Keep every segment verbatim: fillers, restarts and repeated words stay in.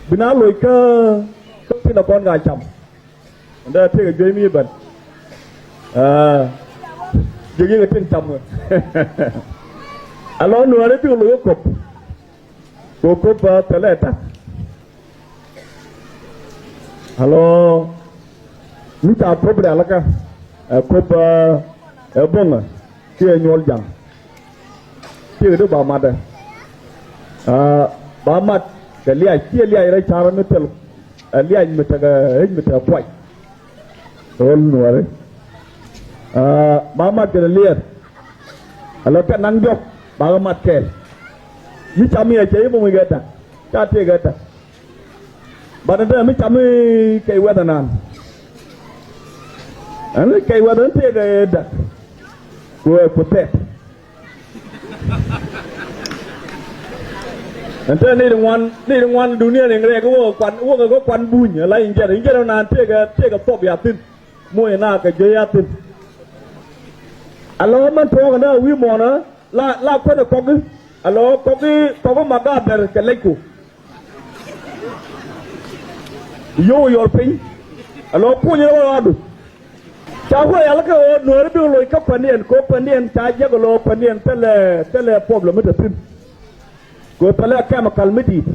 Bi na loc kä, kä tin a kɔn ka cam. Nda tëëkɛ juey mi ben. Aa, jiök yikɛ tin cam kä. A lɔ Nuääri bikɛ loc kä Kop. Kɛ Kop, aa, thilɛ tak. A lɔ mi ca Kop rialikä, ɛ Kop, aa, ɛ Boŋä kiɛ Nyuɔl Jaŋ. Tiek di ba matdɛ. Aa, ba mat kɛ liac, kiɛ liac rɛy carä mi thil, ɛ liac mi tekɛ, ɛ mi tekɛ puac. Ɣöl Nuääri. Aa, ba mat kɛ liɛɛr. Ɛ lɔ kɛ naŋ diɔ̱k, ba kɛ mat kɛɛl. Mi cam mi ɛ cɛ i̱ bä mi kɛ tak, ca tiek kɛ tak. Bat ni te mi cam i̱ kɛy wɛth ɛnan. Ɛn kɛy wɛth ɛn tëëkɛ dak. Ku, ku thɛp. Ɛn te ni ri ŋuan, ni ri ŋuan dunia ni ŋrɛk wä kuan, wä kɛ kuan buny. Ala in jɛr, in jɛr ɛnan tëëkɛ, tëëkɛ thop ya thin. Muɔ̱c ɛna kɛ juey ya thin. Ala mɛn tuɔɔk ɛna wi̱i̱ muɔnä. La, la kuɛn ɛ kɔki, a lɔ kɔki, kɔki ma gaathdɛr kɛ lɛcku. Yio̱w yɔr piny, a lɔ kuny rɛw rɔɔdu. Ca kuɛ yal kɛ ɣöö Nuääri bikɛ loc kä kuɛndiɛn, kɛ ɣöö kuɛndiɛn ca jiäk a lɔ kuɛndiɛn thilɛ, thilɛ problem mi te thi̱n. Kɛ ɣöö thilɛ chemical mi di̱i̱t.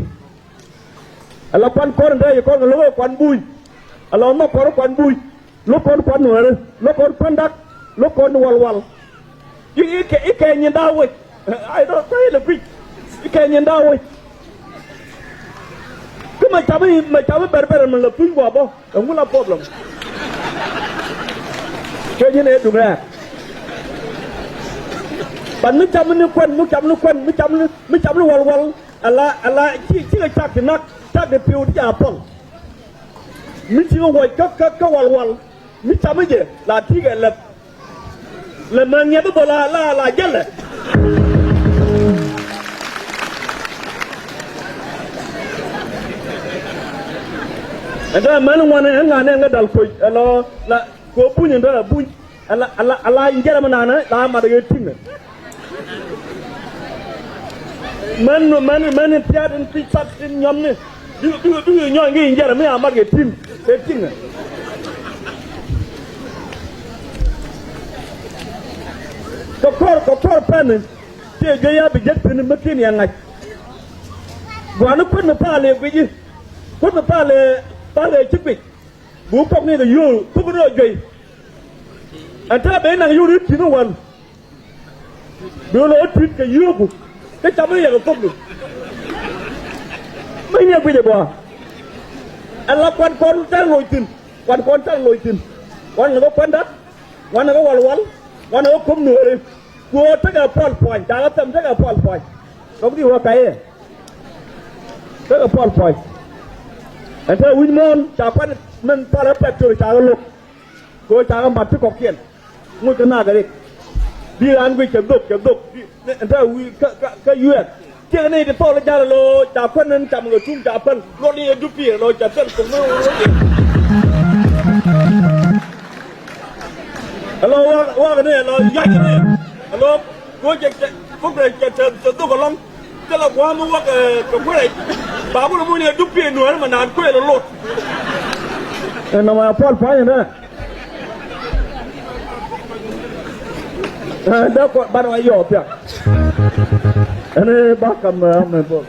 Ala kuan kɔn in te yi kɔn kɛ lo̱k ɛ kuan buny. Ala nhɔk kɔn kuan buny. Lo̱k kɔn kuan Nuääri. Lo̱k kɔn kuan dak. Lo̱k kɔn walwal. I̱, i̱ kɛ, i̱ kɛ nyin da̱a̱ wec. Ai dɔ̱, dɔ̱ ilɛ kui̱c. I̱ kɛ nyin da̱a̱ wec. Kä mɛ cam i̱, mɛ cam i̱ bɛr bɛr mɛ lɛ puny guɔ bä. Ɛŋu la problem? Kɛ nyin ɛ duŋ rɛɛk. Ban mi cam ni kuɛn, mi cam ni kuɛn, mi cam ni, mi cam ni walwal. Ala, ala, ci, cikɛ cak ti nak, cak ti piw ti a pɔl. Mi cikɛ wuɔc kä, kä, kä walwal. Mi cam mi jɛ, la tikɛ lɛp. Lɛ mɛ ŋiɛt bä la, la, la jälɛ. Ɛn tɛ mɛn ŋuan ɛn ŋa nɛ ŋa dal koc, ɛlɔ, la, ko buny ɛn tɛ buny. Ala, ala, ala in jɛrɛ mi nanɛ la mat kɛ tiŋ. Mɛn, mɛn, mɛn in piat in pic pat in nyɔmni. Bikɛ, bikɛ, bikɛ nyɔny kɛ in jɛrɛ mi a mat kɛ tiŋ. Kɛ tiŋ. Kɛ kɔr, kɛ kɔr pɛn. Tëë juey ya bi jek thi̱n mi kin yɛ ŋa̱c. Gua̱ni kuän mi palɛ guici. Kuän mi palɛ, palɛ ci guic. Bi wä kɔk ni kɛ yio̱o̱ thuk ni rɔ juey. Ɛn täämɛ ben naŋ yio̱o̱ ri ti̱n wän. Bi wä lɔ wä ti̱n kɛ yio̱o̱ku. Kä cam ni yɛ kɛ thuk ni. Mäc ni ɛ guic ɛ gɔaa. Ɛn la kuan kɔn tɛl loc thi̱n. Kuan kɔn tɛl loc thi̱n. Kuan ni kɛ kuan da̱k. Kuan ni kɛ walwal. Kuan ni kɛ ko̱p Nuääri. Kuɔ tekɛ pɔl puɔ̱ny. Ca kɛ thɛm tekɛ pɔl puɔ̱ny. Kɔk di wä kayɛ. Tekɛ pɔl puɔ̱ny. Ɛn te wi̱c muɔ̱ɔ̱n ca kuat min pal ɛ pɛt cor ca kɛ lo̱k. Kɛ ɣöö ca kɛ mat ti kɔ̱kiɛn. Ŋuc kɛ naath kɛ rik. Bi raan guic kɛ dhok, kɛ dhok. Bi, ɛn te wi̱i̱ kä, kä, kä yuɛɛk. Tiɛk ni ti thɔl ja̱l ɛ lo̱o̱ ca kuän ni cam kɛ tuŋ ca päl. Luɔt ni ɛ dup piɛɛr ɛ lo̱o̱ ca thil kuŋ ni wä wä. Ɛ lo̱o̱ wak, wak ni ɛ lo̱o̱ yac ni ɛ lo̱o̱. Kɛ ɣöö cɛ, cɛ, kukɛ cɛ, cɛ, cɛ dhuk ɛlɔ̱ŋ. Thilɛ gua̱a̱m mi wäk, eh, kɛ kuerɛ. Ba kun muni ɛ dup piɛ Nuääri mɛ naan kuëël ɛ lot. Ɛn nɔmɔ ɛ pɔl pua̱ny ɛn dɛ. Ɛn dɛ kɔ ban wa yɔɔk thiak. Ɛn ba kam, eh, amɛ bol.